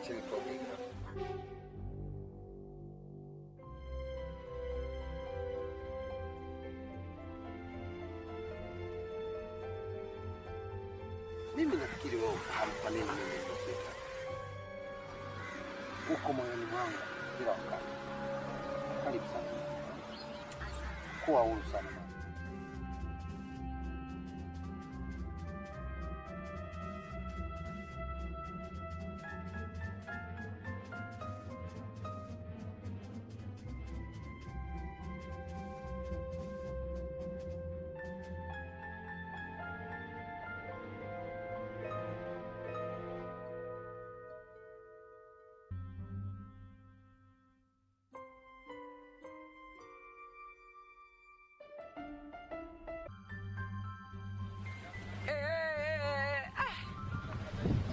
Acheni tuongee. Mimi nafikiri wewe ufahamu kwa nini mimi nimekuita. Uko moyoni mwangu kila wakati. Karibu sana. Kuwa huru sana.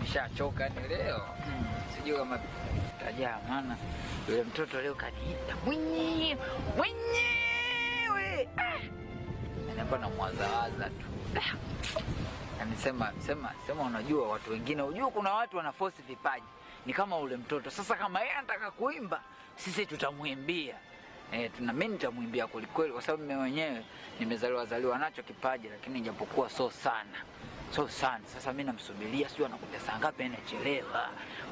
Nishachoka ni leo. Sijui kama tajaa, maana yule mtoto leo kaniita mwenyewe mwenyewe. Anakuwa na mwazawaza tu. Yaani sema sema sema, unajua watu wengine, unajua kuna watu wanaforce vipaji. Ni kama ule mtoto. Sasa kama yeye anataka kuimba, sisi tutamwimbia. Tuna mimi nitamwimbia kweli kweli, kwa sababu mimi mwenyewe nimezaliwa zaliwa nacho kipaji, lakini japokuwa so sana. So sana. Sasa mimi namsubiria, sijui anakuja saa ngapi, anachelewa.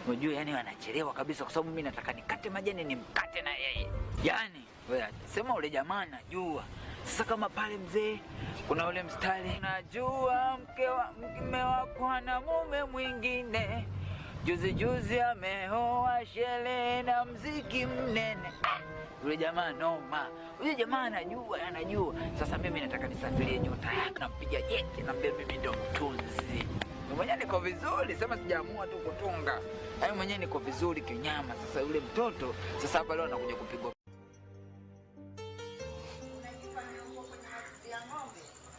Unajua yani anachelewa kabisa, kwa sababu mimi nataka nikate majani nimkate na yeye. Yaani wewe sema ule jamaa anajua. Sasa kama pale mzee kuna ule mstari, najua mke wako ana mume mwingine, juzi juzi ameoa shele na mziki mnene. Yule jamaa noma. Yule jamaa anajua, anajua. Sasa mimi nataka nisafirie nyota yake, nampiga jeki, naambia mimi ndo mtunzi. Mimi mwenyewe niko vizuri, sema sijaamua tu kutunga. Yaani mwenyewe niko vizuri kinyama. Sasa yule mtoto sasa hapa leo anakuja kupigwa.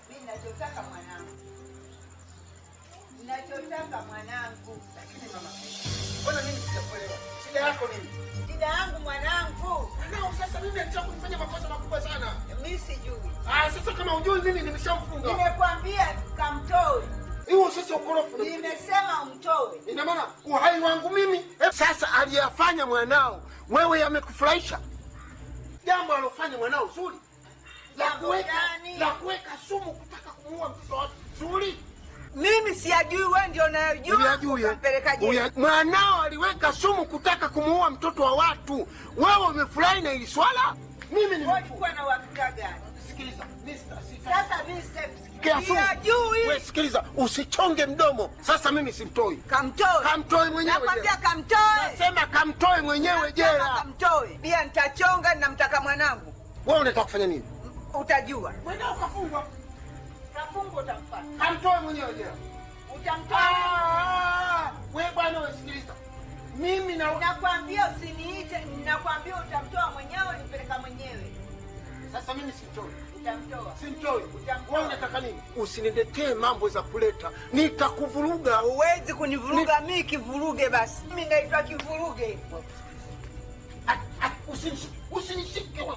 Ninachotaka mwanangu. Ninachotaka mwanangu. Lakini mama, mbona mimi sijakuelewa? Shida yako nini? Shida yangu mwanangu. Mwanao sasa mimi anataka kunifanya makosa makubwa sana. Mimi sijui. Sasa kama hujui mimi nimeshamfunga. Nimekwambia kamtoe. Hiyo sasa ukorofu. Nimesema umtoe. Ina maana uhai wangu mimi sasa aliyafanya mwanao wewe yamekufurahisha? Jambo alofanya mwanao zuri. La kuweka sumu kutaka kumuua mtoto wake zuri. Mimi siyajui, wewe ndio unayojua. Utampeleka jela. Mwanao aliweka sumu kutaka kumuua mtoto wa watu. Wewe umefurahi na hili swala? Mimi nimekuwa na uhakika gani? Sikiliza, Mr. Sasa mimi siyajui. Wewe sikiliza, usichonge mdomo. Sasa mimi simtoi. Kamtoe. Kamtoe mwenyewe. Nakwambia kamtoe. Nasema kamtoe mwenyewe jela. Kamtoe. Pia nitachonga, namtaka mwanangu. Wewe unataka kufanya nini? Utajua. Mwanao kafungwa. Kafungwa utamfuata. Kamtoe mwenyewe jela. Utamtoa. Wewe bwana wewe sikiliza. Mimi na nakwambia usiniite, nakwambia utamtoa mwenyewe, nipeleka mwenyewe. Sasa mimi simtoi. Utamtoa. Simtoi. Utamtoa. Wewe unataka nini? Usiniletee mambo za kuleta. Nitakuvuruga. Huwezi kunivuruga mimi, kivuruge basi. Mimi naitwa kivuruge. Usinishike wewe.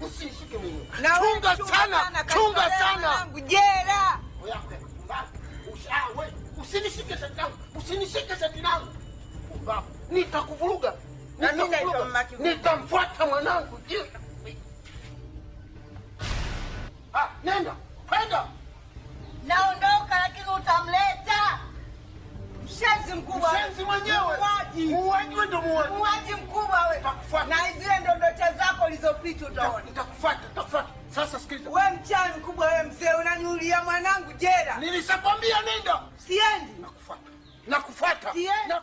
Usinishike mimi. Chunga sana, chunga sana. Jela. Usinishike shati langu. Usinishike shati langu. Nitakuvuruga. Nitamfuata mwanangu. Nenda. Kwenda. Naondoka lakini utamleta. Mshenzi mkubwa. Mshenzi mwenyewe. Muuaji wewe ndio muuaji. Muuaji mkubwa wewe. Nitakufuata. Na zile ndondocha zako ulizoficha utaona. Nitakufuata, nitakufuata. Sasa sikiliza. Wewe mchawi mkubwa wewe mzee, unaniulia mwanangu jela. Nilishakwambia nenda. Siendi. Nakufuata. Nakufuata. Siendi.